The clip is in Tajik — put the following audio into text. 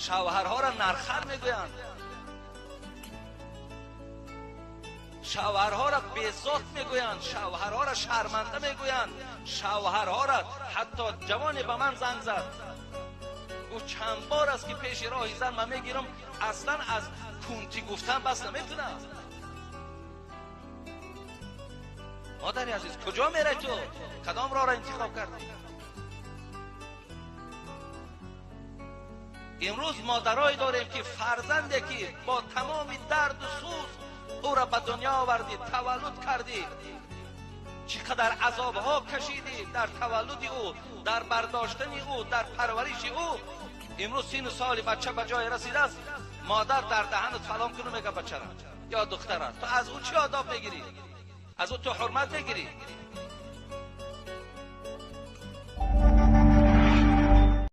Шавҳарҳоро нархар мегӯянд, шавҳарҳоро безот мегӯянд, шавҳарҳоро шарманда мегӯянд, шавҳарҳоро ҳатто ҷавоне ба ман занг зад, гуфт чанд бор аст ки пеши роҳи зан ман мегирам, аслан аз кунтӣ гуфтан бас наметунам. Модари азиз, куҷо мерай ту? Кадом роҳро интихоб кардӣ? Имрӯз модарое дорем ки фарзанде ки бо тамоми дарду сӯз ӯро ба дунё овардӣ, таваллуд кардӣ, чӣ қадар азобҳо кашидӣ дар таваллуди ӯ, дар бардоштани ӯ, дар парвариши ӯ. Имрӯз сину соли бача ба ҷое расидааст, модар дар даҳанат фалон куну мега бачара ё духтара. Ту аз ӯ чӣ одоб мегирӣ? Аз ӯ ту ҳурмат мегирӣ?